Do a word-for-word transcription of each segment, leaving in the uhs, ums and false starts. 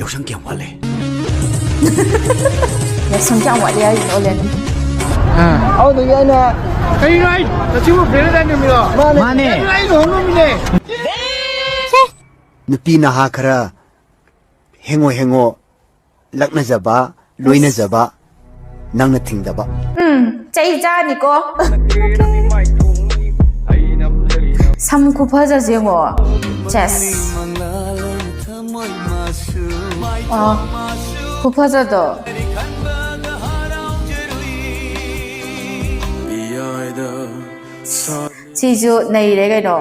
ꯌꯥꯎꯁꯪ ꯀꯌꯥꯝ ꯋꯥꯠꯂꯤ? ꯌꯥꯎꯁꯪ ꯀꯌꯥꯝ ꯋꯥꯠꯂꯤ ꯍꯥꯏꯁꯤꯅꯣ, ꯑꯣꯂꯦꯟ? ꯑꯗꯨꯗꯨꯒꯤ ꯑꯩꯅ ꯀꯩꯅꯣ ꯑꯩ ꯉꯁꯤꯕꯨ ꯕ꯭ꯔꯦꯟꯗ ꯅꯨꯃꯤꯠꯂꯣ? ꯃꯥꯅꯦ꯫ ꯃꯥꯅꯦ꯫ ꯑꯩ ꯂꯨꯍꯣꯡ ꯅꯨꯃꯤꯠꯅꯦ꯫ ꯅꯨꯄꯤ ꯅꯍꯥ ꯈꯔ ꯍꯦꯡꯉꯣ ꯍꯦꯡꯉꯣ ꯂꯛꯅꯖꯕ, ꯂꯣꯏꯅꯖꯕ, ꯅꯪꯅ ꯊꯤꯡꯗꯕ꯫ ꯎꯝ, ꯆꯩ ꯆꯥꯅꯤꯀꯣ꯫ ꯁꯝ ꯈꯨꯐꯖꯁꯦ ꯌꯦꯡꯉꯣ꯫ ꯆꯦꯁ꯫ ꯑꯥ, ꯈꯨꯐꯖꯗꯣ꯫ ꯁꯤꯁꯨ ꯅꯩꯔꯦ ꯀꯩꯅꯣ꯫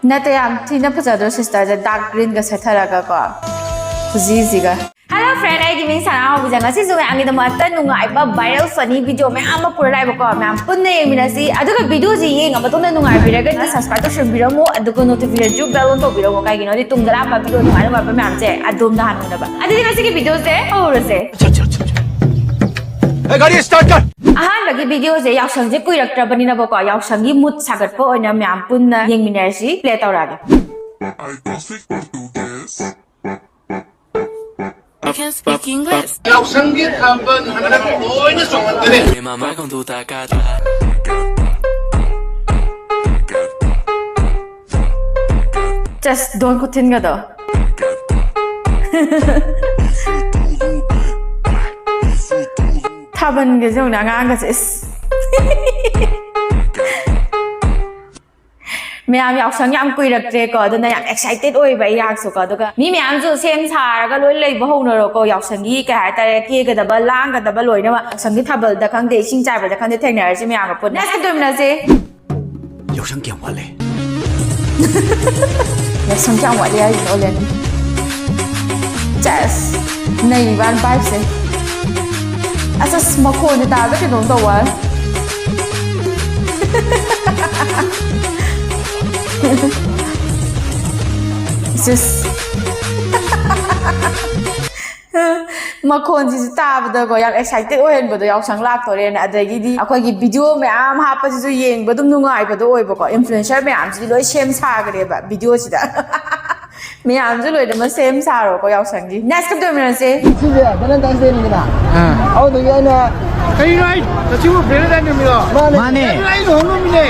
ꯅꯠꯇꯦ, ꯌꯥꯝ ꯊꯤꯅ ꯐꯖꯗ꯭ꯔꯣ ꯁꯤꯁꯇꯔꯁꯦ, ꯗꯥꯔꯛ ꯒ꯭ꯔꯤꯟꯒ ꯁꯦꯠꯊꯔꯒ ꯀꯣ, ꯈꯨꯖꯤꯁꯤꯒ꯫ Hello friend, ꯑꯩꯒꯤ ꯃꯤꯡ ꯁꯅꯥ ꯍꯧꯕꯤꯖ꯫ ꯉꯁꯤꯁꯨ ꯃꯌꯥꯝꯒꯤꯗꯃꯛꯇ ꯅꯨꯡꯉꯥꯏꯕ viral funny video ꯃꯌꯥꯝ ꯑꯃ ꯄꯨꯔ ꯂꯥꯛꯑꯦꯕꯀꯣ꯫ ꯃꯌꯥꯝ ꯄꯨꯟꯅ ꯌꯦꯡꯃꯤꯟꯅꯁꯤ꯫ ꯑꯗꯨꯒ videoꯁꯤ ꯌꯦꯡꯉ ꯃꯇꯨꯡꯗ ꯅꯨꯡꯉꯥꯏꯕꯤꯔꯒꯗꯤ subscribe ꯇꯧꯁꯟꯕꯤꯔꯝꯃꯨ, ꯑꯗꯨꯒ notification bell on ꯇꯧꯕꯤꯔꯝꯃꯨ꯫ ꯀꯩꯒꯤꯅꯣꯗꯤ ꯇꯨꯡꯗ ꯂꯥꯛꯄ video ꯅꯨꯡꯉꯥꯏ ꯅꯨꯡꯉꯥꯏꯕ ꯃꯌꯥꯝꯁꯦ ꯑꯗꯣꯝꯗ ꯍꯥꯟꯅ ꯎꯅꯕ꯫ ꯑꯗꯨꯗꯤ ꯉꯁꯤꯒꯤ videoꯁꯦ ꯍꯧꯔꯁꯦ꯫ ꯑꯦ, ꯒꯥꯔꯤ start ꯀꯔ꯫ ꯑꯍꯥꯟꯕꯒꯤ videoꯁꯦ ꯌꯥꯎꯁꯪꯁꯦ ꯀꯨꯏꯔꯛꯇ꯭ꯔꯕꯅꯤꯅꯕꯀꯣ, ꯌꯥꯎꯁꯪꯒꯤ mood ꯁꯥꯒꯠꯄ ꯑꯣꯏꯅ ꯃꯌꯥꯝ ꯄꯨꯟꯅ ꯌꯦꯡꯃꯤꯟꯅꯔꯁꯤ꯫ Play ꯇꯧꯔꯛꯑꯒꯦ꯫ I don't speak Portuguese. I can speak English. ꯌꯥꯎꯁꯪꯒꯤ ꯊꯥꯕꯜ ꯍꯟꯗꯛ ꯂꯣꯏꯅ ꯆꯣꯡꯍꯟꯒꯅꯤ꯫ Mama con tu tacata. Just don't ꯈꯨꯊꯤꯟꯒꯗꯣ꯫ ꯊꯥꯕꯜꯒꯁꯦ ꯌꯦꯡꯉꯨꯅꯦ, ꯑꯉꯥꯡꯒꯁꯦ, ꯏꯁ꯫ ꯃꯌꯥꯝ ꯌꯥꯎꯁꯪ ꯌꯥꯝ ꯀꯨꯏꯔꯛꯇ꯭ꯔꯦꯀꯣ, ꯑꯗꯨꯅ ꯌꯥꯝ excited ꯑꯣꯏꯕ ꯑꯩꯍꯥꯛꯁꯨꯀꯣ꯫ ꯑꯗꯨꯒ ꯃꯤ ꯃꯌꯥꯝꯁꯨ ꯁꯦꯝ ꯁꯥꯔꯒ ꯂꯣꯏ ꯂꯩꯕ ꯍꯧꯅꯔꯣꯀꯣ꯫ ꯌꯥꯎꯁꯪꯒꯤ ꯀꯩ ꯍꯥꯏꯇꯥꯔꯦ, ꯀꯦꯒꯗꯕ ꯂꯥꯡꯒꯗꯕ ꯂꯣꯏꯅꯃꯛ ꯌꯥꯎꯁꯪꯒꯤ ꯊꯥꯕꯜꯗ ꯈꯪꯗꯦ, ꯏꯁꯤꯡ ꯆꯥꯏꯕꯗ ꯈꯪꯗꯦ, ꯊꯦꯡꯅꯔꯁꯤ ꯃꯌꯥꯝꯒ ꯄꯨꯟꯅ꯫ Next ꯇꯧꯃꯤꯟꯅꯁꯦ꯫ ꯌꯥꯎꯁꯪ ꯀꯌꯥꯝ ꯋꯥꯠꯂꯤ? ꯌꯥꯎꯁꯪ ꯀꯌꯥꯝ ꯋꯥꯠꯂꯤ ꯍꯥꯏꯁꯤꯅꯣ, ꯑꯣꯂꯦꯟ? ꯆꯦꯁ꯫ ꯅꯩꯕ vibeꯁꯦ꯫ ꯑꯁ, ꯑꯁ, ꯃꯈꯣꯟꯁꯦ ꯇꯥꯕꯗ ꯀꯩꯅꯣꯝ ꯇꯧꯕ꯫ ꯁꯤꯁ꯫ ꯃꯈꯣꯟꯁꯤꯁꯨ ꯇꯥꯕꯗꯀꯣ ꯌꯥꯝ excited ꯑꯣꯏꯍꯟꯕꯗꯣ, ꯌꯥꯎꯁꯪ ꯂꯥꯛꯇꯣꯔꯦꯅ꯫ ꯑꯗꯒꯤꯗꯤ ꯑꯩꯈꯣꯏꯒꯤ video ꯃꯌꯥꯝ ꯍꯥꯞꯄꯁꯤꯁꯨ ꯌꯦꯡꯕ ꯑꯗꯨꯝ ꯅꯨꯡꯉꯥꯏꯕꯗꯣ ꯑꯣꯏꯕꯀꯣ꯫ Influencer ꯃꯌꯥꯝꯁꯤꯗꯤ ꯂꯣꯏ ꯁꯦꯝ ꯁꯥꯈ꯭ꯔꯦꯕ videoꯁꯤꯗ꯫ ꯃꯌꯥꯝꯁꯨ ꯂꯣꯏꯅꯃꯛ ꯁꯦꯝ ꯁꯥꯔꯣꯀꯣ ꯌꯥꯎꯁꯪꯒꯤ꯫ Next ꯀꯞ ꯇꯧꯃꯤꯟꯅꯁꯦ꯫ ꯁꯤꯁꯦ Valentine's Day ꯅꯤꯗꯅ꯫ ꯑꯥ꯫ ꯑꯗꯨꯗꯨꯒꯤ ꯑꯩꯅ ꯀꯩꯅꯣ ꯍꯥꯏ? ꯉꯁꯤꯕꯨ Valentine's ꯅꯨꯃꯤꯠꯂꯣ? ꯃꯥꯅꯦ꯫ ꯃꯥꯅꯦ꯫ ꯑꯩ ꯂꯨꯍꯣꯡ ꯅꯨꯃꯤꯠꯅꯦ꯫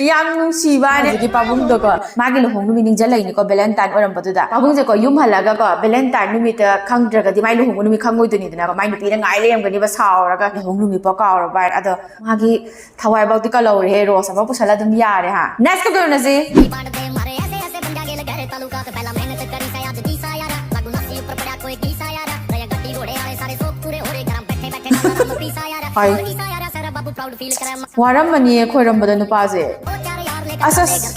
ꯌꯥꯝ ꯅꯨꯡꯁꯤꯕ ꯍꯥꯏꯅ ꯍꯧꯖꯤꯛꯀꯤ ꯄꯥꯕꯨꯡꯗꯣꯀꯣ, ꯃꯥꯒꯤ ꯂꯨꯍꯣꯡ ꯅꯨꯃꯤꯠ ꯅꯤꯡꯁꯤꯡꯂꯛꯏꯅꯤꯀꯣ, Valentine ꯑꯣꯏꯔꯝꯕꯗꯨꯗ꯫ ꯄꯥꯕꯨꯡꯁꯦꯀꯣ ꯌꯨꯝ ꯍꯜꯂꯒꯀꯣ Valentine ꯅꯨꯃꯤꯠꯇ ꯈꯪꯗ꯭ꯔꯒꯗꯤ ꯃꯥꯏ ꯂꯨꯍꯣꯡꯕ ꯅꯨꯃꯤꯠ ꯈꯪꯉꯣꯏꯗꯣꯏꯅꯤꯗꯅ, ꯃꯥꯏ ꯅꯨꯄꯤꯅ ꯉꯥꯏ ꯂꯩꯔꯝꯒꯅꯤꯕ ꯁꯥꯎꯔꯒ, "ꯂꯨꯍꯣꯡ ꯅꯨꯃꯤꯠꯐꯥꯎ ꯀꯥꯎꯔꯕ" ꯍꯥꯏꯅ꯫ ꯑꯗꯣ ꯃꯥꯒꯤ ꯊꯋꯥꯏꯐꯥꯎꯗꯤ ꯀꯜꯍꯧꯔꯦꯍꯦ, rose ꯑꯃ ꯄꯨꯁꯜꯂ ꯑꯗꯨꯝ ꯌꯥꯔꯦ ꯍꯥ꯫ Next ꯀꯞ ꯇꯧꯃꯤꯟꯅꯁꯦ꯫ ꯍꯣꯏ꯫ ꯋꯥꯔꯝꯃꯅꯤꯌꯦ ꯈꯣꯏꯔꯝꯕꯗ ꯅꯨꯄꯥꯁꯦ꯫ ꯑꯁ, ꯑꯁ꯫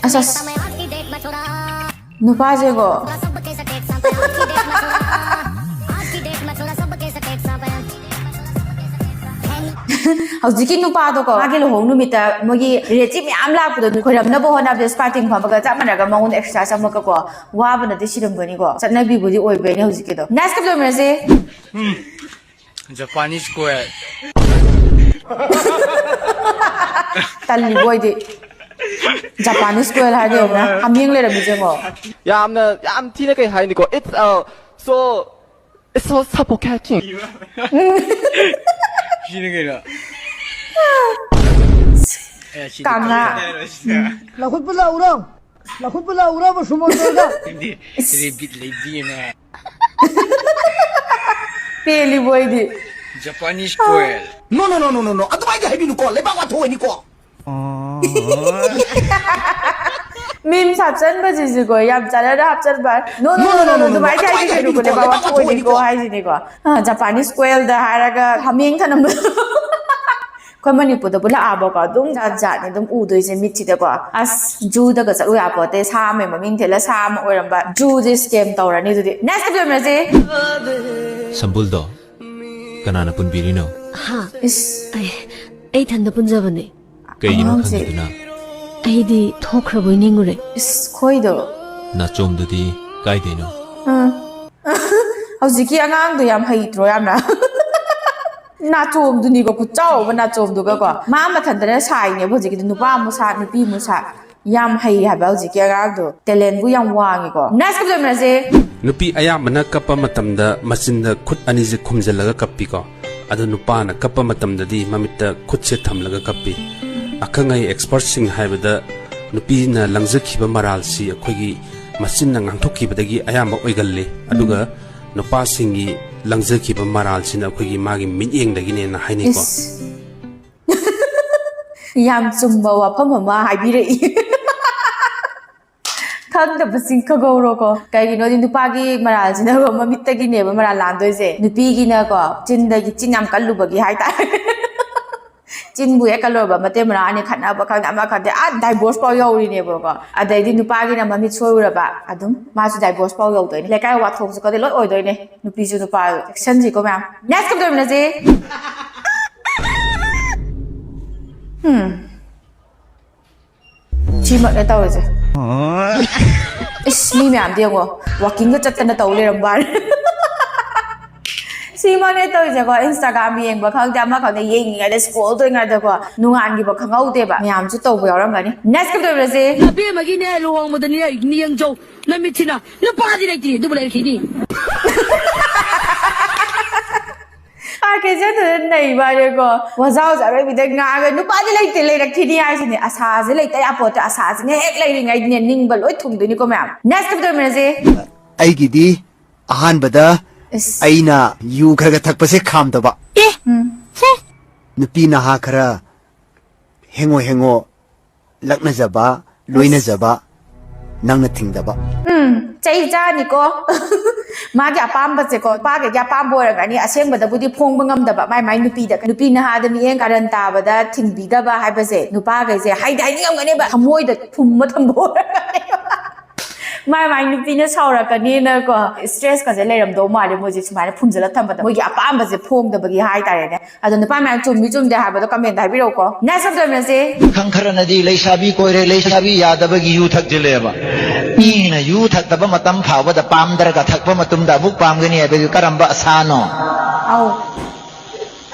ꯑꯁ, ꯑꯁ꯫ ꯅꯨꯄꯥꯁꯦꯀꯣ꯫ ꯍꯧꯖꯤꯛꯀꯤ ꯅꯨꯄꯥꯗꯣꯀꯣ, ꯃꯥꯒꯤ ꯂꯨꯍꯣꯡ ꯅꯨꯃꯤꯠꯇ ꯃꯣꯏꯒꯤ relative ꯃꯌꯥꯝ ꯂꯥꯛꯄꯗꯣ, ꯈꯣꯏꯔꯝꯅꯕ ꯍꯣꯠꯅꯕꯗ ꯁ꯭ꯄꯥꯏꯇꯤꯡ ꯐꯝꯕꯒ ꯆꯞ ꯃꯥꯟꯅꯔꯒ ꯃꯉꯣꯟꯗ exercise ꯑꯃꯒꯀꯣ, ꯋꯥꯕꯅꯗꯤ ꯁꯤꯔꯝꯒꯅꯤꯀꯣ꯫ ꯆꯠꯅꯕꯤꯕꯨꯗꯤ ꯑꯣꯏꯕꯩꯅꯦ ꯍꯧꯖꯤꯛꯀꯤꯗꯣ꯫ Next ꯀꯞ ꯇꯧꯃꯤꯟꯅꯁꯦ꯫ Japanese square꯫ ꯇꯜꯂꯤꯕꯣ ꯑꯩꯗꯤ꯫ Japanese square ꯍꯥꯏꯔꯗꯤ ꯌꯦꯡꯉꯨꯅꯦ꯫ ꯍꯥꯃꯦꯡ ꯂꯩꯔꯝꯃꯤꯁꯦ ꯌꯦꯡꯉꯣ꯫ ꯌꯥꯝꯅ, ꯌꯥꯝ ꯊꯤꯅ ꯀꯩ ꯍꯥꯏꯅꯤꯀꯣ? It's, uh, so, it's so suffocating. ꯁꯤꯅ ꯀꯩꯅꯣ? ꯑꯦ, ꯁꯤꯗꯤ ꯀꯥꯡꯉꯥ꯫ ꯀꯛꯊꯠꯂꯣ꯫ ꯂꯧꯈꯠꯄ ꯂꯥꯛꯎꯔꯣ? ꯂꯧꯈꯠꯄ ꯂꯥꯛꯎꯔꯕ ꯁꯨꯃꯣꯟ ꯇꯧꯔꯒ? ꯁꯤꯗꯤ ꯔꯦꯕꯤꯠ ꯂꯩꯕꯤꯅꯦ꯫ ꯄꯦꯜꯂꯤꯕꯣ ꯑꯩꯗꯤ꯫ Japanese square꯫ No, no, no, no, no, no. ꯑꯗꯨꯃꯥꯏꯅ ꯍꯥꯏꯕꯤꯅꯨꯀꯣ, ꯂꯩꯕꯥꯛ ꯋꯥꯊꯣꯛꯑꯅꯤꯀꯣ꯫ Memes ꯍꯥꯞꯆꯟꯕꯁꯤꯁꯨꯀꯣ, ꯌꯥꯝ ꯆꯥꯟꯅꯅ ꯍꯥꯞꯆꯟꯕ꯫ No, no, no, no, no, no, no, no, ꯑꯗꯨꯃꯥꯏꯅ ꯑꯗꯨꯃꯥꯏꯅ ꯍꯥꯏꯕꯤꯒꯅꯨꯀꯣ, ꯍꯥꯏꯕꯤꯒꯅꯨꯀꯣ, ꯂꯩꯕꯥꯛ ꯂꯩꯕꯥꯛ ꯋꯥꯊꯣꯛꯑꯅꯤꯀꯣ ꯋꯥꯊꯣꯛꯑꯅꯤꯀꯣ꯫ ꯍꯥꯏꯁꯤꯅꯤꯀꯣ꯫ ꯑ, Japanese square ꯗ ꯍꯥꯏꯔꯒ ꯍꯥꯃꯦꯡ ꯊꯅꯝꯕꯗꯣ꯫ ꯑꯩꯈꯣꯏ ꯃꯅꯤꯄꯨꯔꯗꯕꯨ ꯂꯥꯛꯑꯕꯀꯣ, ꯑꯗꯨꯝ ꯖꯥꯠ ꯖꯥꯠꯅꯤ ꯑꯗꯨꯝ ꯎꯗꯣꯏꯁꯦ ꯃꯤꯠꯁꯤꯗꯀꯣ꯫ ꯑꯁ, ꯖꯨꯗꯒ ꯆꯠꯂꯨ ꯌꯥꯄꯣꯠꯇꯦ, ꯁꯥ ꯑꯃꯒꯤ ꯃꯃꯤꯡ ꯊꯤꯜꯂ ꯁꯥ ꯑꯃ ꯑꯣꯏꯔꯝꯕ꯫ ꯖꯨꯁꯦ scam ꯇꯧꯔꯅꯤ ꯑꯗꯨꯗꯤ꯫ Next ꯀꯞ ꯇꯧꯃꯤꯟꯅꯁꯦ꯫ ꯁꯝꯕꯨꯜꯗꯣ ꯀꯅꯥꯅ ꯄꯨꯟꯕꯤꯔꯤꯅꯣ? ꯍꯥ? ꯏꯁ꯫ ꯑꯩ, ꯑꯩ ꯏꯊꯟꯗ ꯄꯨꯟꯖꯕꯅꯦ꯫ ꯀꯩꯒꯤꯅꯣ ꯑꯉꯥꯡꯁꯦ ꯈꯪꯗꯗꯨꯅ? ꯑꯩꯗꯤ ꯊꯣꯛꯈ꯭ꯔꯕꯣꯏ ꯅꯤꯡꯉꯨꯔꯦ꯫ ꯏꯁ, ꯈꯣꯏꯗꯣ꯫ ꯅꯥꯆꯣꯝꯗꯨꯗꯤ ꯀꯥꯏꯗꯩꯅꯣ? ꯍꯧꯖꯤꯛꯀꯤ ꯑꯉꯥꯡꯗꯣ ꯌꯥꯝ ꯍꯩꯇ꯭ꯔꯣ ꯌꯥꯝꯅ? ꯅꯥꯆꯣꯝꯗꯨꯅꯤꯀꯣ, ꯈꯨꯠꯆꯥꯎ ꯑꯃ ꯅꯥꯆꯣꯝꯗꯨꯒꯀꯣ꯫ ꯃꯥ ꯃꯊꯟꯇꯅ ꯁꯥꯏꯅꯦꯕ ꯍꯧꯖꯤꯛꯀꯤꯗꯤ, ꯅꯨꯄꯥ ꯑꯃꯨꯛ ꯁꯥ, ꯅꯨꯄꯤ ꯑꯃꯨꯛ ꯁꯥ꯫ ꯌꯥꯝ ꯍꯩ ꯍꯥꯏꯕ ꯍꯧꯖꯤꯛꯀꯤ ꯑꯉꯥꯡꯗꯣ, talentꯕꯨ ꯌꯥꯝ ꯋꯥꯡꯉꯤꯀꯣ꯫ Next ꯀꯞ ꯇꯧꯃꯤꯟꯅꯁꯦ꯫ ꯅꯨꯄꯤ ꯑꯌꯥꯝꯕꯅ ꯀꯞꯄ ꯃꯇꯝꯗ ꯃꯆꯤꯟꯗ ꯈꯨꯠ ꯑꯅꯤꯁꯦ ꯈꯨꯝꯖꯤꯜꯂꯒ ꯀꯞꯄꯤꯀꯣ꯫ ꯑꯗꯣ ꯅꯨꯄꯥꯅ ꯀꯞꯄ ꯃꯇꯝꯗꯗꯤ ꯃꯃꯤꯠꯇ ꯈꯨꯠꯁꯦ ꯊꯝꯂꯒ ꯀꯞꯄꯤ꯫ ꯑꯈꯪ ꯑꯍꯩ expertꯁꯤꯡ ꯍꯥꯏꯕꯗ ꯅꯨꯄꯤꯅ ꯂꯪꯖꯈꯤꯕ ꯃꯔꯥꯜꯁꯤ ꯑꯩꯈꯣꯏꯒꯤ ꯃꯆꯤꯟꯅ ꯉꯥꯡꯊꯣꯛꯈꯤꯕꯗꯒꯤ ꯑꯌꯥꯝꯕ ꯑꯣꯏꯒꯜꯂꯤ꯫ ꯑꯗꯨꯒ ꯅꯨꯄꯥꯁꯤꯡꯒꯤ ꯂꯪꯖꯈꯤꯕ ꯃꯔꯥꯜꯁꯤꯅ ꯑꯩꯈꯣꯏꯒꯤ ꯃꯥꯒꯤ ꯃꯤꯠꯌꯦꯡꯗꯒꯤꯅꯦꯅ ꯍꯥꯏꯅꯩꯀꯣ꯫ ꯏꯁ꯫ ꯌꯥꯝ ꯆꯨꯝꯕ ꯋꯥꯐꯝ ꯑꯃ ꯍꯥꯏꯕꯤꯔꯛꯏ꯫ ꯈꯪꯗꯕꯁꯤꯡ ꯈꯪꯍꯧꯔꯣꯀꯣ꯫ ꯀꯩꯒꯤꯅꯣꯗꯤ ꯅꯨꯄꯥꯒꯤ ꯃꯔꯥꯜꯁꯤꯅ ꯃꯃꯤꯠꯇꯒꯤꯅꯦꯕ ꯃꯔꯥꯜ ꯂꯥꯟꯗꯣꯏꯁꯦ꯫ ꯅꯨꯄꯤꯒꯤꯅꯀꯣ, ꯆꯤꯟꯗꯒꯤ, ꯆꯤꯟ ꯌꯥꯝ ꯀꯜꯂꯨꯕꯒꯤ ꯍꯥꯏꯇꯥꯔꯦ꯫ ꯆꯤꯟꯕꯨ ꯍꯦꯛ ꯀꯜꯂꯨꯔꯕ, ꯃꯇꯩ ꯃꯅꯥꯎ ꯑꯅꯤ ꯈꯠꯅꯕ ꯈꯪꯗꯦ, ꯑꯃ ꯈꯪꯗꯦ, ꯑꯥ, divorce ꯐꯥꯎ ꯌꯧꯔꯤꯅꯦꯕꯀꯣ꯫ ꯑꯗꯩꯗꯤ ꯅꯨꯄꯥꯒꯤꯅ ꯃꯃꯤꯠ ꯁꯣꯏꯔꯨꯔꯕ, ꯑꯗꯨꯝ ꯃꯥꯁꯨ divorce ꯐꯥꯎ ꯌꯧꯗꯣꯏꯅꯦ꯫ ꯂꯩꯀꯥꯏ ꯋꯥꯊꯣꯛꯁꯨ ꯈꯪꯗꯦ, ꯂꯣꯏ ꯑꯣꯏꯗꯣꯏꯅꯦ꯫ ꯅꯨꯄꯤꯁꯨ ꯅꯨꯄꯥꯁꯨ ꯆꯦꯛꯁꯤꯟꯁꯤꯀꯣ ꯃꯌꯥꯝ꯫ Next ꯀꯞ ꯇꯧꯃꯤꯟꯅꯁꯤ꯫ ꯎꯝ꯫ ꯁꯤꯃꯛꯅꯦ ꯇꯧꯔꯤꯁꯦ꯫ ꯏꯁ, ꯃꯤ ꯃꯌꯥꯝꯗꯤ ꯌꯦꯡꯉꯣ, walkingꯒ ꯆꯠꯇꯅ ꯇꯧ ꯂꯩꯔꯝꯕ ꯋꯥꯅꯤ꯫ ꯁꯤꯃꯛꯅꯦ ꯇꯧꯔꯤꯁꯦꯀꯣ, Instagram ꯌꯦꯡꯕ ꯈꯪꯗꯦ, ꯑꯃ ꯈꯪꯗꯦ, ꯌꯦꯡꯉꯤꯉꯩꯗ, scroll ꯇꯧꯔꯤꯉꯩꯗꯀꯣ, ꯅꯣꯡꯉꯥꯟꯈꯤꯕ ꯈꯪꯍꯧꯗꯦꯕ꯫ ꯃꯌꯥꯝꯁꯨ ꯇꯧꯕ ꯌꯥꯎꯔꯝꯒꯅꯤ꯫ Next ꯀꯞ ꯇꯧꯃꯤꯟꯅꯁꯤ꯫ ꯑꯕꯦꯝꯃꯒꯤꯅꯦ ꯂꯨꯍꯣꯡꯕꯗꯅꯦ ꯃꯤꯌꯦꯡꯖꯧ ꯅꯃꯤꯠꯁꯤꯅ ꯅꯨꯄꯥꯗꯤ ꯂꯩꯇꯦ ꯑꯗꯨꯕꯨ ꯂꯩꯔꯛꯈꯤꯅꯤ꯫ ꯑꯥꯔ ꯀꯦ ꯖꯦꯟꯗꯨꯅ ꯅꯩꯕ ꯍꯥꯏꯔꯦꯀꯣ꯫ ꯋꯥꯖꯥꯎꯁꯦ ꯑꯔꯣꯏꯕꯤꯗ ꯉꯥꯡꯉꯒ, "ꯅꯨꯄꯥꯗꯤ ꯂꯩꯇꯦ, ꯂꯩꯔꯛꯈꯤꯅꯤ" ꯍꯥꯏꯁꯤꯅꯦ꯫ ꯑꯁꯥꯁꯦ ꯂꯩꯇ ꯌꯥꯄꯣꯠꯇꯦ꯫ ꯑꯁꯥꯁꯤꯅ ꯍꯦꯛ ꯂꯩꯔꯤꯉꯩꯗꯅꯦ ꯅꯤꯡꯕ ꯂꯣꯏ ꯊꯨꯡꯗꯣꯏꯅꯤꯀꯣ ꯃꯌꯥꯝ꯫ Next ꯀꯞ ꯇꯧꯃꯤꯟꯅꯁꯤ꯫ ꯑꯩꯒꯤꯗꯤ ꯑꯍꯥꯟꯕꯗ ꯏꯁ꯫ ꯑꯩꯅ ꯌꯨ ꯈꯔ ꯈꯔ ꯊꯛꯄꯁꯦ ꯈꯥꯝꯗꯕ꯫ ꯅꯨꯄꯤ ꯅꯍꯥ ꯈꯔ ꯍꯦꯡꯉꯣ ꯍꯦꯡꯉꯣ ꯂꯛꯅꯖꯕ, ꯂꯣꯏꯅꯖꯕ, ꯅꯪꯅ ꯊꯤꯡꯗꯕ꯫ ꯎꯝ, ꯆꯩ ꯆꯥꯅꯤꯀꯣ꯫ ꯃꯥꯒꯤ ꯑꯄꯥꯝꯕꯁꯦꯀꯣ, ꯅꯨꯄꯥꯈꯩꯒꯤ ꯑꯄꯥꯝꯕ ꯑꯣꯏꯔꯒꯅꯤ꯫ ꯑꯁꯦꯡꯕꯗꯕꯨꯗꯤ ꯐꯣꯡꯕ ꯉꯝꯗꯕ ꯃꯥꯏ ꯃꯥꯏ ꯅꯨꯄꯤꯗ꯫ ꯅꯨꯄꯤ ꯅꯍꯥꯗ ꯃꯤꯠꯌꯦꯡ ꯀꯥꯔꯟ ꯇꯥꯕꯗ ꯊꯤꯡꯕꯤꯗꯕ ꯍꯥꯏꯕꯁꯦ ꯅꯨꯄꯥꯈꯩꯁꯦ ꯍꯥꯏꯗꯤ ꯍꯥꯏꯅꯤꯡꯉꯝꯒꯅꯦꯕ, ꯊꯃꯣꯏꯗ ꯐꯨꯝꯕ ꯊꯝꯕ ꯑꯣꯏꯔꯝꯒꯅꯦꯕ꯫ ꯃꯥꯏ ꯃꯥꯏ ꯅꯨꯄꯤꯅ ꯁꯥꯎꯔꯛꯀꯅꯤꯅꯀꯣ, ꯁ꯭ꯇ꯭ꯔꯦꯁꯀꯁꯦ ꯂꯩꯔꯝꯗꯧ ꯃꯥꯜꯂꯦ ꯃꯣꯏꯁꯦ ꯁꯨꯃꯥꯏꯅ ꯐꯨꯝꯖꯤꯜꯂ ꯊꯝꯕꯗ, ꯃꯣꯏꯒꯤ ꯑꯄꯥꯝꯕꯁꯦ ꯐꯣꯡꯗꯕꯒꯤ ꯍꯥꯏꯇꯥꯔꯦꯅꯦ꯫ ꯑꯗꯣ ꯅꯨꯄꯥ ꯃꯌꯥꯝ ꯆꯨꯝꯃꯤ ꯆꯨꯝꯗꯦ ꯍꯥꯏꯕꯗꯣ ꯀꯃꯦꯟꯗ ꯍꯥꯏꯕꯤꯔꯛꯎꯀꯣ꯫ ꯅꯦꯛꯁ ꯑꯞ ꯇꯧꯔꯁꯦ꯫ ꯄꯥꯈꯪ ꯈꯔꯅꯗꯤ ꯂꯩꯁꯥꯕꯤ ꯀꯣꯏꯔꯦ, ꯂꯩꯁꯥꯕꯤ ꯌꯥꯗꯕꯒꯤ ꯌꯨ ꯊꯛꯆꯤꯜꯂꯦꯕ꯫ ꯃꯤꯅ ꯌꯨ ꯊꯛꯇꯕ ꯃꯇꯝ ꯐꯥꯎꯕꯗ ꯄꯥꯝꯗ꯭ꯔꯒ ꯊꯛꯄ ꯃꯇꯝꯗ ꯑꯃꯨꯛ ꯄꯥꯝꯒꯅꯤ ꯍꯥꯏꯕꯗꯨ ꯀꯔꯝꯕ ꯑꯁꯥꯅꯣ? ꯑꯧ꯫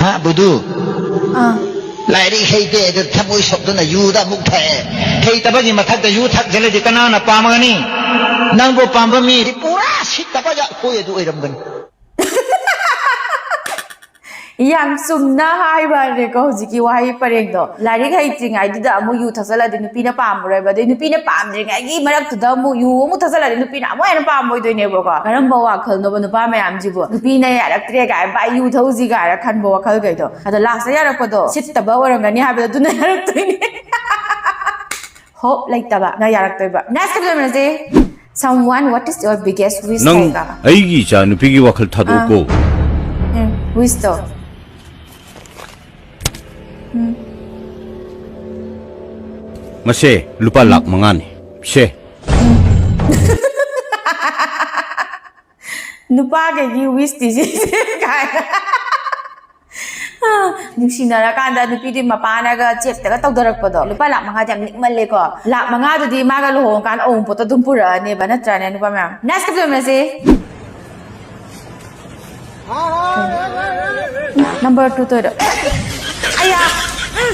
ꯍꯥ, ꯕꯨꯗꯨ? ꯑꯥ꯫ ꯂꯥꯏꯔꯤꯛ ꯍꯩꯇꯦ ꯑꯗꯨ ꯊꯃꯣꯏ ꯁꯣꯛꯇꯨꯅ ꯌꯨꯗ ꯑꯃꯨꯛ ꯊꯛꯑꯦ꯫ ꯍꯩꯇꯕꯒꯤ ꯃꯊꯛꯇ ꯌꯨ ꯊꯛꯆꯜꯂꯗꯤ ꯀꯅꯥꯅ ꯄꯥꯝꯒꯅꯤ? ꯅꯪꯕꯨ ꯄꯥꯝꯕ ꯃꯤꯗꯤ ꯄꯨꯔꯥ ꯁꯤꯠꯇꯕ ꯖꯥꯠ ꯈꯣꯏ ꯑꯗꯨ ꯑꯣꯏꯔꯝꯒꯅꯤ꯫ ꯌꯥꯝ ꯆꯨꯝꯅ ꯍꯥꯏꯕꯅꯦꯀꯣ ꯍꯧꯖꯤꯛꯀꯤ ꯋꯥꯍꯩ ꯄꯔꯦꯡꯗꯣ꯫ ꯂꯥꯏꯔꯤꯛ ꯍꯩꯇ꯭ꯔꯤꯉꯩꯗꯨꯗ ꯑꯃꯨꯛ ꯌꯨ ꯊꯛꯆꯜꯂꯗꯤ ꯅꯨꯄꯤꯅ ꯄꯥꯝꯃꯔꯣꯏꯕ, ꯑꯗꯩ ꯅꯨꯄꯤꯅ ꯄꯥꯝꯗ꯭ꯔꯤꯉꯩꯒꯤ ꯃꯔꯛꯇꯨꯗ ꯑꯃꯨꯛ ꯌꯨ ꯑꯃꯨꯛ ꯊꯛꯆꯜꯂꯗꯤ ꯅꯨꯄꯤꯅ ꯑꯃꯨꯛ ꯍꯦꯟꯅ ꯄꯥꯝꯃꯣꯏꯗꯣꯏꯅꯦꯕꯀꯣ꯫ ꯀꯔꯝꯕ ꯋꯥꯈꯜꯅꯣꯕ ꯅꯨꯄꯥ ꯃꯌꯥꯝꯁꯤꯕꯨ? ꯅꯨꯄꯤꯅ ꯌꯥꯔꯛꯇ꯭ꯔꯦ ꯀꯥꯏ, ꯚꯥꯏ ꯌꯨ ꯊꯛꯎꯁꯤ ꯀꯥꯏꯅ ꯈꯟꯕ ꯋꯥꯈꯜꯈꯩꯗꯣ꯫ ꯑꯗꯣ ꯂꯥꯁꯇ ꯌꯥꯔꯛꯄꯗꯣ ꯁꯤꯠꯇꯕ ꯑꯣꯏꯔꯝꯒꯅꯤ ꯍꯥꯏꯕꯗꯣ ꯑꯗꯨꯅ ꯌꯥꯔꯛꯇꯣꯏꯅꯦ꯫ ꯍꯣꯞ ꯂꯩꯇꯕ ꯅ ꯌꯥꯔꯛꯇꯣꯏꯕ꯫ ꯅꯦꯛꯁ ꯀꯞ ꯇꯧꯔꯁꯦ꯫ Someone, what is your biggest wish? ꯅꯪ ꯍꯥꯏꯕ꯫ ꯑꯩꯒꯤ ꯏꯆꯥ ꯅꯨꯄꯤꯒꯤ ꯋꯥꯈꯜ ꯊꯥꯗꯣꯛꯎꯀꯣ꯫ ꯎꯝ, ꯋꯤꯁꯇꯣ꯫ ꯃꯁꯦ ꯂꯨꯄꯥ ꯂꯥꯛ ꯃꯉꯥꯅꯤ꯫ ꯁꯦ꯫ ꯅꯨꯄꯥꯈꯩꯒꯤ ꯋꯤꯁꯇꯤ ꯁꯤꯁꯦ ꯀꯥꯏꯅ꯫ ꯅꯨꯡꯁꯤꯅꯔꯀꯥꯟꯗ ꯅꯨꯄꯤꯗꯤ ꯃꯄꯥꯅꯒ ꯆꯦꯛꯇꯒ ꯇꯧꯊꯔꯛꯄꯗꯣ꯫ ꯂꯨꯄꯥ ꯂꯥꯛ ꯃꯉꯥꯗꯤ ꯌꯥꯝ ꯂꯤꯛꯃꯜꯂꯦꯀꯣ꯫ ꯂꯥꯛ ꯃꯉꯥꯗꯨꯗꯤ ꯃꯥꯒ ꯂꯨꯍꯣꯡꯉꯀꯥꯟꯗ ꯑꯋꯨꯟꯄꯣꯠꯇ ꯑꯗꯨꯝ ꯄꯨꯔꯛꯑꯅꯦꯕ, ꯅꯠꯇ꯭ꯔꯥꯅꯦ ꯅꯨꯄꯥ ꯃꯌꯥꯝ? ꯅꯦꯛꯁ ꯀꯞ ꯇꯧꯔꯁꯦ꯫ ꯅꯝꯕꯔ ꯇꯨ ꯇꯣꯏꯔꯣ? ꯑꯌꯥ! ꯎꯝ꯫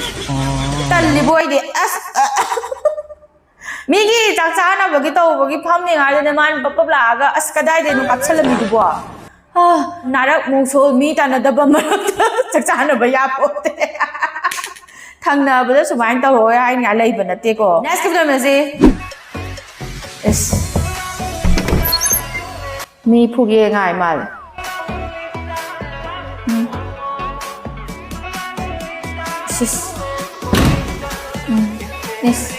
ꯇꯜꯂꯤꯕꯣ ꯑꯩꯗꯤ꯫ ꯑꯁ! ꯃꯤꯒꯤ ꯆꯥꯛ ꯆꯥꯅꯕꯒꯤ ꯇꯧꯕꯒꯤ ꯐꯝꯃꯤꯉꯥꯏꯗꯅꯦ ꯃꯥꯅ ꯄꯞ ꯄꯞ ꯂꯥꯛꯑꯒ, "ꯑꯁ, ꯀꯗꯥꯏꯗꯩꯅꯣ ꯀꯥꯞꯁꯜꯂꯝꯃꯤꯗꯨꯕꯣ? ꯑꯥ, ꯅꯥꯔꯛ ꯃꯣꯡꯁꯣꯜ ꯃꯤ ꯇꯥꯟꯅꯗꯕ ꯃꯔꯛꯇ ꯆꯥꯛ ꯆꯥꯅꯕ ꯌꯥꯄꯣꯠꯇꯦ꯫" ꯊꯪꯅꯕꯗ ꯁꯨꯃꯥꯏꯅ ꯇꯧꯔꯛꯑꯣ ꯍꯥꯏꯅꯤꯡꯉꯥꯏ ꯂꯩꯕ ꯅꯠꯇꯦꯀꯣ꯫ ꯅꯦꯛꯁ ꯀꯞ ꯇꯧꯔꯁꯦ꯫ ꯏꯁ꯫ ꯃꯤ ꯐꯨꯒꯦ ꯉꯥꯏ ꯃꯥꯜꯂꯦ꯫ ꯎꯝ꯫ ꯁꯤꯁ꯫ ꯎꯝ꯫ ꯏꯁ꯫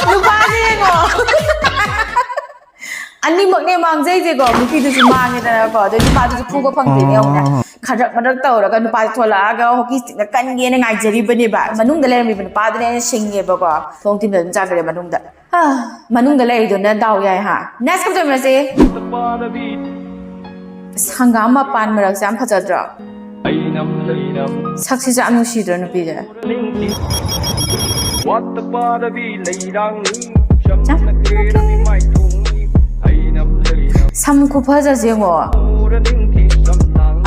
ꯅꯨꯄꯥꯁꯦ ꯌꯦꯡꯉꯣ꯫ ꯑꯅꯤꯃꯛꯅꯦ ꯃꯥꯡꯖꯩꯁꯦꯀꯣ, ꯅꯨꯄꯤꯗꯨꯁꯨ ꯃꯥꯡꯉꯦꯗꯅꯀꯣ, ꯑꯗꯩ ꯅꯨꯄꯥꯗꯨꯁꯨ ꯐꯨꯕ ꯐꯪꯗꯦꯅꯦ, ꯌꯦꯡꯉꯨꯅꯦ꯫ ꯈꯗ꯭ꯔꯛ ꯃꯗ꯭ꯔꯛ ꯇꯧꯔꯒ ꯅꯨꯄꯥꯁꯦ ꯊꯣꯛꯂꯛꯑꯒ ꯍꯣꯀꯤ ꯁ꯭ꯇꯤꯛꯅ ꯀꯟꯒꯦꯅ ꯉꯥꯏꯖꯔꯤꯕꯅꯦꯕ꯫ ꯃꯅꯨꯡꯗ ꯂꯩꯔꯝꯃꯤꯕ ꯅꯨꯄꯥꯗꯨꯅ ꯍꯦꯟꯅ ꯁꯤꯡꯉꯦꯕꯀꯣ꯫ ꯊꯣꯡ ꯊꯤꯟꯕ ꯑꯗꯨꯝ ꯆꯥꯈ꯭ꯔꯦ ꯃꯅꯨꯡꯗ꯫ ꯍꯥ, ꯃꯅꯨꯡꯗ ꯂꯩꯔꯤꯗꯨꯅ ꯗꯥꯎ ꯌꯥꯏ ꯍꯥ꯫ Next ꯀꯞꯇꯣꯏ ꯃꯔꯛꯁꯦ꯫ ꯑꯁ, ꯍꯪꯒꯥꯝ ꯃꯄꯥꯟ ꯃꯔꯛꯁꯦ ꯌꯥꯝ ꯐꯖꯗ꯭ꯔꯣ? ꯁꯛꯁꯤꯁꯨ ꯌꯥꯝ ꯅꯨꯡꯁꯤꯗ꯭ꯔꯣ ꯅꯨꯄꯤꯁꯦ? ꯁꯝ ꯈꯨꯐꯖꯁꯦ ꯌꯦꯡꯉꯣ꯫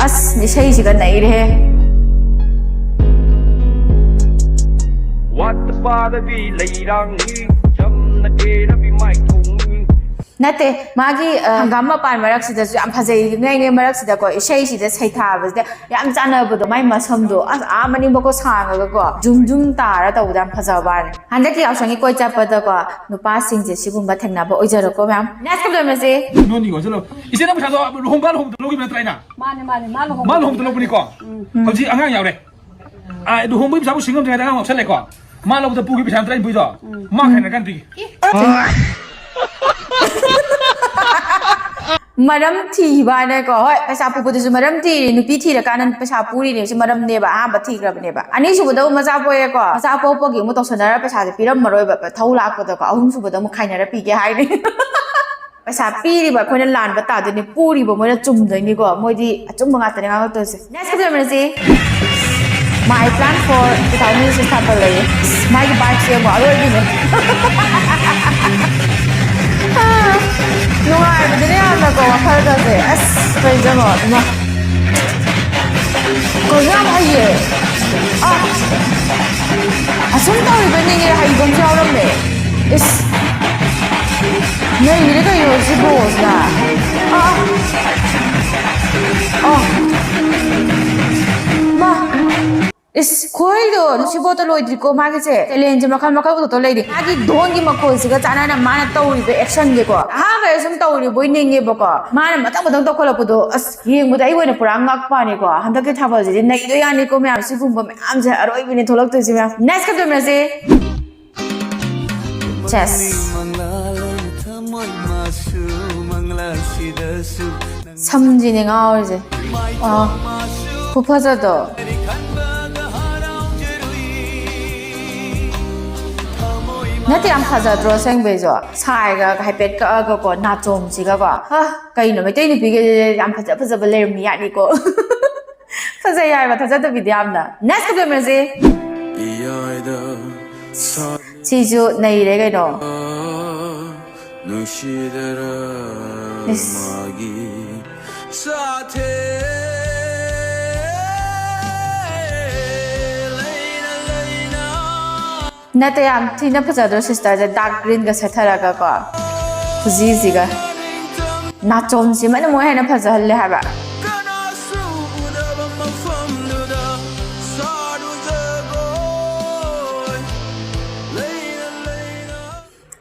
ꯑꯁ, ꯏꯁꯩꯁꯤꯒ ꯅꯩꯔꯦꯍꯦ꯫ ꯅꯠꯇꯦ, ꯃꯥꯒꯤ, ꯑ, ꯍꯪꯒꯥꯝ ꯃꯄꯥꯟ ꯃꯔꯛꯁꯤꯗꯁꯨ ꯌꯥꯝ ꯐꯖꯩ꯫ ꯏꯉꯩꯉꯩ ꯃꯔꯛꯁꯤꯗꯀꯣ, ꯏꯁꯩꯁꯤꯗ ꯁꯩꯊꯥꯕꯁꯤꯗ ꯌꯥꯝ ꯆꯥꯟꯅꯕꯗꯣ, ꯃꯥꯏ ꯃꯁꯝꯗꯣ ꯑꯁ ꯑꯥ ꯃꯅꯤꯡꯕꯀꯣ ꯁꯥꯡꯉꯒꯀꯣ ꯖꯨꯝ ꯖꯨꯝ ꯇꯥꯔ ꯇꯧꯕꯗ ꯌꯥꯝ ꯐꯖꯕ ꯋꯥꯅꯦ꯫ ꯍꯟꯗꯛꯀꯤ ꯌꯥꯎꯁꯪꯒꯤ ꯀꯣꯏ ꯆꯠꯄꯗꯀꯣ ꯅꯨꯄꯥꯁꯤꯡꯁꯦ ꯁꯤꯒꯨꯝꯕ ꯊꯦꯡꯅꯕ ꯑꯣꯏꯖꯔꯣꯀꯣ ꯃꯌꯥꯝ꯫ Next ꯀꯞꯇꯣꯏ ꯃꯔꯛꯁꯦ꯫ ꯅꯣꯏꯅꯤ ꯑꯣꯟꯁꯤꯜꯂꯣ꯫ ꯏꯆꯦ, ꯅꯪ ꯄꯩꯁꯥꯗꯣ ꯂꯨꯍꯣꯡꯕ ꯂꯨꯍꯣꯡꯕꯗ ꯂꯧꯈꯤꯕ ꯅꯠꯇ꯭ꯔꯥ ꯑꯩꯅ? ꯃꯥꯅꯦ, ꯃꯥꯅꯦ, ꯃꯥ ꯂꯨꯍꯣꯡꯕ꯫ ꯃꯥ ꯂꯨꯍꯣꯡꯕꯗ ꯂꯧꯕꯅꯤꯀꯣ꯫ ꯎꯝ꯫ ꯍꯧꯖꯤꯛ ꯑꯉꯥꯡ ꯌꯥꯎꯔꯦ꯫ ꯑ, ꯂꯨꯍꯣꯝꯕꯒꯤ ꯄꯩꯁꯥꯕꯨ ꯁꯤꯡꯉꯝꯗ꯭ꯔꯤꯉꯩꯗ ꯑꯉꯥꯡ ꯉꯥꯎꯁꯜꯂꯦꯀꯣ꯫ ꯃꯥ ꯂꯧꯕꯗ ꯄꯨꯈꯤ ꯄꯩꯁꯥ ꯅꯠꯇ꯭ꯔꯥ ꯑꯩꯅ ꯄꯨꯏꯗꯣ? ꯎꯝ꯫ ꯃꯥ ꯈꯥꯏꯅ ꯀꯥꯟ ꯄꯤꯒꯦ꯫ ꯃꯔꯝ ꯊꯤꯕ ꯍꯥꯏꯅꯀꯣ꯫ ꯍꯣꯏ, ꯄꯩꯁꯥ ꯄꯨꯕꯗꯨꯁꯨ ꯃꯔꯝ ꯊꯤꯔꯤ꯫ ꯅꯨꯄꯤ ꯊꯤꯔꯀꯥꯟꯗ ꯄꯩꯁꯥ ꯄꯨꯔꯤꯅꯦꯁꯨ ꯃꯔꯝꯅꯦꯕ꯫ ꯑꯍꯥꯟꯕ ꯊꯤꯈ꯭ꯔꯕꯅꯦꯕ꯫ ꯑꯅꯤꯁꯨꯕꯗ ꯑꯃꯨꯛ ꯃꯆꯥ ꯄꯣꯛꯑꯦꯀꯣ꯫ ꯃꯆꯥ ꯄꯣꯛꯄꯒꯤ ꯑꯃꯨꯛ ꯇꯧꯁꯟꯅꯔ ꯄꯩꯁꯥꯁꯦ ꯄꯤꯔꯝꯃꯔꯣꯏꯕ꯫ ꯊꯧ ꯂꯥꯛꯄꯗꯀꯣ꯫ ꯑꯍꯨꯝꯁꯨꯕꯗ ꯑꯃꯨꯛ ꯈꯥꯏꯅꯔ ꯄꯤꯒꯦ ꯍꯥꯏꯅꯤ꯫ ꯄꯩꯁꯥ ꯄꯤꯔꯤꯕ ꯑꯩꯈꯣꯏꯅ ꯂꯥꯟꯕ ꯇꯥꯗꯣꯏꯅꯤ, ꯄꯨꯔꯤꯕ ꯃꯣꯏꯅ ꯆꯨꯝꯗꯣꯏꯅꯤꯀꯣ꯫ ꯃꯣꯏꯗꯤ ꯑꯆꯨꯝꯕ ꯉꯥꯛꯇꯅꯦ ꯉꯥꯡꯉꯛꯇꯣꯏꯁꯦ꯫ Next ꯀꯞꯇꯣꯏ ꯃꯔꯛꯁꯦ꯫ My plan for two thousand twenty-six ꯊꯥꯄꯜ ꯂꯩꯌꯦ꯫ ꯑꯁ, ꯃꯥꯒꯤ vibeꯁꯦ ꯌꯦꯡꯉꯣ, ꯑꯔꯣꯏꯕꯤꯅꯦ꯫ ꯑꯥ, ꯅꯨꯡꯉꯥꯏꯕꯗꯨꯅꯦ ꯌꯥꯝꯅꯀꯣ, ꯋꯥꯈꯜꯒꯁꯦ꯫ ꯑꯁ, ꯀꯩꯅꯣ, ꯏꯃꯥ꯫ ꯀꯩꯅꯣ ꯌꯥꯝ ꯍꯩꯌꯦ꯫ ꯑꯥ, ꯑꯁꯨꯝ ꯇꯧꯔꯤꯕꯅꯤꯅꯦ, ꯍꯩꯕ ꯑꯃꯁꯨ ꯌꯥꯎꯔꯝꯃꯦ꯫ ꯏꯁ꯫ ꯅꯩꯔꯦ ꯀꯩꯅꯣ ꯁꯤ ꯕꯣꯁꯅ꯫ ꯑꯥ꯫ ꯑꯥ꯫ ꯃꯥ꯫ ꯏꯁ, ꯈꯨꯍꯩꯗꯣ ꯁꯤꯕꯣꯠꯇ ꯂꯣꯏꯗ꯭ꯔꯤꯀꯣ ꯃꯥꯒꯤꯁꯦ꯫ Challengeꯁꯦ ꯃꯈꯜ ꯃꯈꯜ ꯄꯨꯊꯣꯛꯇꯧ ꯂꯩꯔꯤ꯫ ꯃꯥꯒꯤ ꯙꯣꯟꯒꯤ ꯃꯈꯣꯜꯁꯤꯒ ꯆꯥꯟꯅꯅ ꯃꯥꯅ ꯇꯧꯔꯤꯕ actionꯁꯦꯀꯣ꯫ ꯑꯍꯥꯟꯕꯗ ꯁꯨꯝ ꯇꯧꯔꯤꯕꯣꯏ ꯅꯤꯡꯉꯦꯕꯀꯣ꯫ ꯃꯥꯅ ꯃꯊꯪ ꯃꯊꯪ ꯇꯧꯈꯠꯂꯛꯄꯗꯣ, ꯑꯁ, ꯌꯦꯡꯕꯗ ꯑꯩ ꯑꯣꯏꯅ ꯄꯨꯔꯥ ꯉꯛꯄꯅꯤꯀꯣ꯫ ꯍꯟꯗꯛꯀꯤ ꯊꯥꯕꯜꯁꯤꯗꯤ ꯅꯩꯗꯣꯏ ꯌꯥꯅꯤꯀꯣ ꯃꯌꯥꯝ꯫ ꯁꯤꯒꯨꯝꯕ ꯃꯌꯥꯝꯁꯦ ꯑꯔꯣꯏꯕꯤꯅꯦ ꯊꯣꯛꯂꯛꯇꯣꯏꯁꯦ ꯃꯌꯥꯝ꯫ Next ꯀꯞꯇꯣꯏ ꯃꯔꯛꯁꯦ꯫ Chess꯫ ꯃꯪꯂꯥ ꯂꯩ ꯊꯃꯣꯏ ꯃꯥꯁꯨ ꯃꯪꯂꯥꯁꯤꯗꯁꯨ ꯁꯝꯁꯤꯅꯦ ꯉꯥꯎꯔꯤꯁꯦ꯫ ꯑꯥ, ꯈꯨꯐꯖꯗꯣ꯫ ꯅꯠꯇꯦ, ꯌꯥꯝ ꯐꯖꯗ꯭ꯔꯣ ꯑꯁꯦꯡꯕꯩꯁꯨ? ꯁꯥꯏꯒ ꯍꯥꯏꯐꯦꯠ ꯀꯛꯑꯒꯀꯣ, ꯅꯥꯆꯣꯝꯁꯤꯒꯒꯣ꯫ ꯍꯥ, ꯀꯩꯅꯣ, ꯃꯩꯇꯩ ꯅꯨꯄꯤꯒꯩꯁꯦ ꯌꯥꯝ ꯐꯖ ꯐꯖꯕ ꯂꯩꯔꯝꯃꯤ ꯌꯥꯅꯤꯀꯣ꯫ ꯐꯖꯩ ꯍꯥꯏꯕ, ꯊꯥꯖꯗꯕꯤꯗ ꯌꯥꯝꯅ꯫ Next ꯀꯞ ꯌꯦꯡꯉꯁꯤ꯫ ꯁꯤꯁꯨ ꯅꯩꯔꯦ ꯀꯩꯅꯣ꯫ ꯅꯨꯡꯁꯤꯗꯔ ꯏꯁ꯫ ꯃꯥꯒꯤ ꯁꯥꯊꯦ ꯂꯩꯅ ꯂꯩꯅ꯫ ꯅꯠꯇꯦ, ꯌꯥꯝ ꯊꯤꯅ ꯐꯖꯗ꯭ꯔꯣ sisterꯁꯦ? Dark greenꯒ ꯁꯦꯠꯊꯔꯒꯀꯣ, ꯈꯨꯖꯤꯁꯤꯒ꯫ ꯅꯥꯆꯣꯝꯁꯤꯃꯅ ꯑꯃꯨꯛ ꯍꯦꯟꯅ ꯐꯖꯍꯜꯂꯦ ꯍꯥꯏꯕ꯫ ꯀꯅꯥꯁꯨ ꯎꯗꯕ ꯃꯐꯝꯗꯨꯗ ꯁꯥꯗꯨ ꯖꯒꯣꯏ ꯂꯩꯅ ꯂꯩꯅ꯫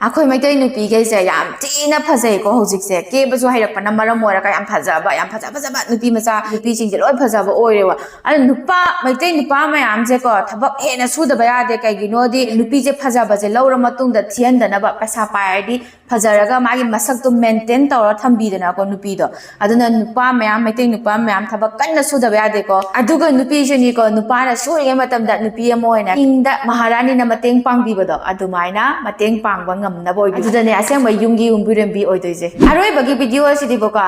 ꯑꯩꯈꯣꯏ ꯃꯩꯇꯩ ꯅꯨꯄꯤꯈꯩꯁꯦ ꯌꯥꯝ ꯊꯤꯅ ꯐꯖꯩꯀꯣ ꯍꯧꯖꯤꯛꯁꯦ꯫ ꯀꯦꯕꯁꯨ ꯍꯩꯔꯛꯄꯅ ꯃꯔꯝ ꯑꯣꯏꯔꯒ ꯌꯥꯝ ꯐꯖꯕ, ꯌꯥꯝ ꯐꯖ ꯐꯖꯕ ꯅꯨꯄꯤ ꯃꯆꯥ, ꯅꯨꯄꯤꯁꯤꯡꯁꯦ ꯂꯣꯏ ꯐꯖꯕ ꯑꯣꯏꯔꯦꯕ꯫ ꯑꯗꯨ ꯅꯨꯄꯥ, ꯃꯩꯇꯩ ꯅꯨꯄꯥ ꯃꯌꯥꯝꯁꯦꯀꯣ, ꯊꯕꯛ ꯍꯦꯟꯅ ꯁꯨꯗꯕ ꯌꯥꯗꯦ꯫ ꯀꯩꯒꯤꯅꯣꯗꯤ ꯅꯨꯄꯤꯁꯦ ꯐꯖꯕꯁꯦ ꯂꯧꯔ ꯃꯇꯨꯡꯗ ꯊꯤꯍꯟꯗꯅꯕ, ꯄꯩꯁꯥ ꯄꯥꯏꯔꯗꯤ ꯐꯖꯔꯒ ꯃꯥꯒꯤ ꯃꯁꯛꯇꯣ maintain ꯇꯧꯔ ꯊꯝꯕꯤꯗꯅꯀꯣ ꯅꯨꯄꯤꯗꯣ꯫ ꯑꯗꯨꯅ ꯅꯨꯄꯥ ꯃꯌꯥꯝ, ꯃꯩꯇꯩ ꯅꯨꯄꯥ ꯃꯌꯥꯝ ꯊꯕꯛ ꯀꯟꯅ ꯁꯨꯗꯕ ꯌꯥꯗꯦꯀꯣ꯫ ꯑꯗꯨꯒ ꯅꯨꯄꯤꯁꯨꯅꯤꯀꯣ, ꯅꯨꯄꯥꯅ ꯁꯨꯔꯤꯉꯩ ꯃꯇꯝꯗ ꯅꯨꯄꯤ ꯑꯃ ꯑꯣꯏꯅ ꯏꯪꯗ ꯃꯍꯥꯔꯥꯅꯤꯅ ꯃꯇꯦꯡ ꯄꯥꯡꯕꯤꯕꯗꯣ, ꯑꯗꯨꯃꯥꯏꯅ ꯃꯇꯦꯡ ꯄꯥꯡꯕ ꯉꯝꯅꯕ ꯑꯣꯏꯕꯤꯌꯨ꯫ ꯑꯗꯨꯗꯅꯦ ꯑꯁꯦꯡꯕ ꯌꯨꯝꯒꯤ ꯌꯨꯝꯕꯨꯔꯦꯝꯕꯤ ꯑꯣꯏꯗꯣꯏꯁꯦ꯫ ꯑꯔꯣꯏꯕꯒꯤ video ꯑꯁꯤꯗꯤꯕꯀꯣ,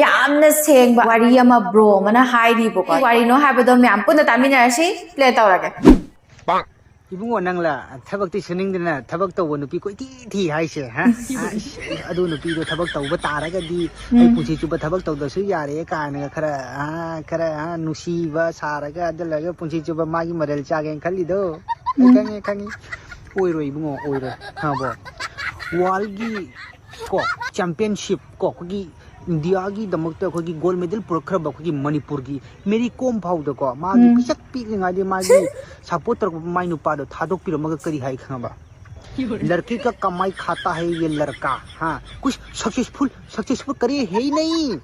ꯌꯥꯝꯅ ꯁꯦꯡꯕ ꯋꯥꯔꯤ ꯑꯃ bro ꯑꯃꯅ ꯍꯥꯏꯔꯤꯕꯀꯣ꯫ ꯀꯔꯤ ꯋꯥꯔꯤꯅꯣ ꯍꯥꯏꯕꯗꯣ ꯃꯌꯥꯝ ꯄꯨꯟꯅ ꯇꯥꯃꯤꯟꯅꯔꯁꯤ꯫ Play ꯇꯧꯔꯒꯦ꯫ ꯏꯕꯨꯡꯉꯣ, ꯅꯪꯂ ꯊꯕꯛꯇꯤ ꯁꯨꯅꯤꯡꯗꯅ ꯊꯕꯛ ꯇꯧꯕ ꯅꯨꯄꯤ ꯀꯣꯏꯊꯤ ꯊꯤ ꯍꯥꯏꯁꯦ, ꯍꯥ? ꯑꯁ, ꯑꯗꯨ ꯅꯨꯄꯤꯗꯣ ꯊꯕꯛ ꯇꯧꯕ ꯇꯥꯔꯒꯗꯤ ꯑꯩ ꯎꯝ꯫ ꯄꯨꯟꯁꯤ ꯆꯨꯞꯄ ꯊꯕꯛ ꯇꯧꯗ꯭ꯔꯁꯨ ꯌꯥꯔꯦ ꯀꯥꯏꯅꯒ ꯈꯔ, ꯑ, ꯈꯔ, ꯑ, ꯅꯨꯡꯁꯤꯕ ꯁꯥꯔꯒ ꯑꯗꯨꯂꯒ ꯄꯨꯟꯁꯤ ꯆꯨꯞꯄ ꯃꯥꯒꯤ ꯃꯔꯜ ꯆꯥꯒꯦꯅ ꯈꯜꯂꯤꯗꯣ꯫ ꯑꯩ ꯎꯝ꯫ ꯈꯪꯉꯦ, ꯈꯪꯉꯦ꯫ ꯑꯣꯏꯔꯣꯏ ꯏꯕꯨꯡꯉꯣ, ꯑꯣꯏꯔꯣꯏ꯫ ꯈꯪꯉꯕꯣ? Worldꯒꯤ ꯀꯣ, championship ꯀꯣ, ꯑꯩꯈꯣꯏꯒꯤ ꯏꯟꯗꯤꯌꯥꯒꯤꯗꯃꯛꯇ ꯑꯩꯈꯣꯏꯒꯤ gold medal ꯄꯨꯔꯛꯈ꯭ꯔꯕ ꯑꯩꯈꯣꯏꯒꯤ ꯃꯅꯤꯄꯨꯔꯒꯤ ꯃꯦꯔꯤ ꯀꯣꯝ ꯐꯥꯎꯗꯀꯣ, ꯃꯥꯒꯤ ꯎꯝ꯫ ꯄꯤꯁꯛ ꯄꯤꯛꯂꯤꯉꯩꯗꯒꯤ ꯃꯥꯒꯤ support ꯇꯧꯔꯛꯄ ꯃꯥꯏ ꯅꯨꯄꯥꯗꯣ ꯊꯥꯗꯣꯛꯄꯤꯔꯝꯃꯒ ꯀꯔꯤ ꯍꯥꯏ ꯈꯪꯉꯕ? "लड़की का कमाई खाता है ये लड़का, हाँ, कुछ सक्सेसफुल, सक्सेसफुल करे है ही नहीं।"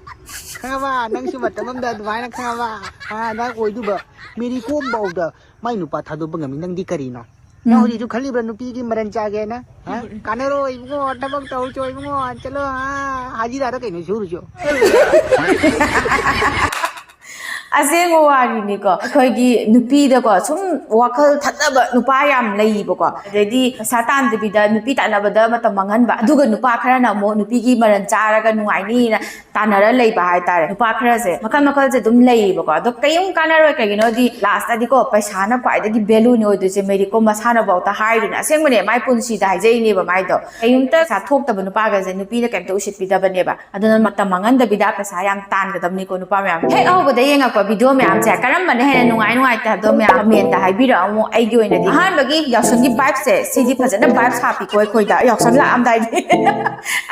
ꯈꯪꯉꯕ? ꯅꯪꯁꯨ ꯃꯇꯝ ꯑꯃꯗ ꯑꯗꯨꯃꯥꯏꯅ ꯈꯪꯉꯕ? ꯑꯥ, ꯑꯗꯨꯃꯥꯏꯅ ꯑꯣꯏꯗꯨꯕ꯫ ꯃꯦꯔꯤ ꯀꯣꯝ ꯐꯥꯎꯗ ꯃꯥꯏ ꯅꯨꯄꯥ ꯊꯥꯗꯣꯛꯄ ꯉꯝꯃꯤ, ꯅꯪꯗꯤ ꯀꯔꯤꯅꯣ? ꯅꯪ ꯎꯝ꯫ ꯍꯧꯖꯤꯛꯁꯨ ꯈꯜꯂꯤꯕ꯭ꯔꯥ ꯅꯨꯄꯤꯒꯤ ꯃꯔꯟ ꯆꯥꯒꯦꯅ? ꯍꯥ? ꯀꯥꯟꯅꯔꯣꯏ ꯏꯕꯨꯡꯉꯣ, ꯊꯕꯛ ꯇꯧꯔꯨꯆꯣ ꯏꯕꯨꯡꯉꯣ, ꯆꯠꯂꯣ, ꯑꯥ, ꯍꯥꯖꯤꯔꯥꯗ ꯀꯩꯅꯣ ꯁꯨꯔꯨꯆꯣ꯫ ꯑꯁꯦꯡꯕ ꯋꯥꯔꯤꯅꯤꯀꯣ꯫ ꯑꯩꯈꯣꯏꯒꯤ ꯅꯨꯄꯤꯗꯀꯣ ꯁꯨꯝ ꯋꯥꯈꯜ ꯊꯥꯗꯕ ꯅꯨꯄꯥ ꯌꯥꯝ ꯂꯩꯌꯦꯕꯀꯣ꯫ ꯑꯗꯩꯗꯤ ꯄꯩꯁꯥ ꯇꯥꯟꯗꯕꯤꯗ ꯅꯨꯄꯤ ꯇꯥꯟꯅꯕꯗ ꯃꯇꯝ ꯃꯥꯡꯍꯟꯕ, ꯑꯗꯨꯒ ꯅꯨꯄꯥ ꯈꯔꯅ ꯑꯃꯨꯛ ꯅꯨꯄꯤꯒꯤ ꯃꯔꯟ ꯆꯥꯔꯒ ꯅꯨꯡꯉꯥꯏꯅꯤꯅ ꯇꯥꯟꯅꯔ ꯂꯩꯕ ꯍꯥꯏꯇꯥꯔꯦ꯫ ꯅꯨꯄꯥ ꯈꯔꯁꯦ ꯃꯈꯜ ꯃꯈꯜꯁꯦ ꯑꯗꯨꯝ ꯂꯩꯌꯦꯕꯀꯣ꯫ ꯑꯗꯣ ꯀꯩꯝ ꯀꯥꯟꯅꯔꯣꯏ, ꯀꯩꯒꯤꯅꯣꯗꯤ ꯂꯥꯁꯇꯗꯤꯀꯣ ꯄꯩꯁꯥꯅ ꯈ꯭ꯋꯥꯏꯗꯒꯤ ꯚꯦꯂꯨꯅꯤ ꯑꯣꯏꯗꯣꯏꯁꯦ꯫ ꯃꯦꯔꯤ ꯀꯣꯝ ꯃꯁꯥꯅꯐꯥꯎꯗ ꯍꯥꯏꯔꯤꯅꯦ, ꯑꯁꯦꯡꯕꯅꯦ, ꯃꯥꯏ ꯄꯨꯟꯁꯤꯗ ꯍꯥꯏꯖꯩꯅꯦꯕ ꯃꯥꯏꯗꯣ꯫ ꯀꯩꯝꯇ ꯄꯩꯁꯥ ꯊꯣꯛꯇꯕ ꯅꯨꯄꯥꯒꯁꯦ ꯅꯨꯄꯤꯅ ꯀꯩꯝꯇ ꯎꯁꯤꯠꯄꯤꯗꯕꯅꯦꯕ꯫ ꯑꯗꯨꯅ ꯃꯇꯝ ꯃꯥꯡꯍꯟꯗꯕꯤꯗ ꯄꯩꯁꯥ ꯌꯥꯝ ꯇꯥꯟꯒꯗꯕꯅꯤꯀꯣ ꯅꯨꯄꯥ ꯃꯌꯥꯝ꯫ ꯍꯦꯛ ꯑꯍꯧꯕꯗ ꯌꯦꯡꯉꯛꯄ ꯚꯤꯗꯤꯑꯣ ꯃꯌꯥꯝꯁꯦ ꯀꯔꯝꯕꯅ ꯍꯦꯟꯅ ꯅꯨꯡꯉꯥꯏ ꯅꯨꯡꯉꯥꯏꯇꯦ ꯍꯥꯏꯕꯗꯣ ꯃꯌꯥꯝ ꯀꯃꯦꯟꯇ ꯍꯥꯏꯕꯤꯔꯛꯑꯣ꯫ ꯑꯃꯨꯛ ꯑꯩꯒꯤ ꯑꯣꯏꯅꯗꯤ ꯑꯍꯥꯟꯕꯒꯤ ꯌꯥꯎꯁꯪꯒꯤ ꯚꯥꯏꯕꯁꯦ ꯁꯤꯗꯤ ꯐꯖꯅ ꯚꯥꯏꯕ ꯍꯥꯞꯄꯤꯀꯣ ꯑꯩꯈꯣꯏꯗ ꯌꯥꯎꯁꯪ ꯂꯥꯛꯑꯝꯗꯥꯏꯗꯤ꯫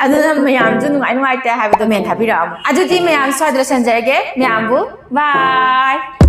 ꯑꯗꯨꯅ ꯃꯌꯥꯝꯁꯨ ꯅꯨꯡꯉꯥꯏ ꯅꯨꯡꯉꯥꯏꯇꯦ ꯍꯥꯏꯕꯗꯣ ꯀꯃꯦꯟ ꯊꯥꯕꯤꯔꯛꯑꯣ꯫ ꯑꯗꯨꯗꯤ ꯃꯌꯥꯝ ꯁ꯭ꯋꯥꯏꯗ ꯂꯣꯏꯁꯤꯟꯖꯔꯒꯦ꯫ ꯃꯌꯥꯝꯕꯨ ꯕꯥꯏ꯫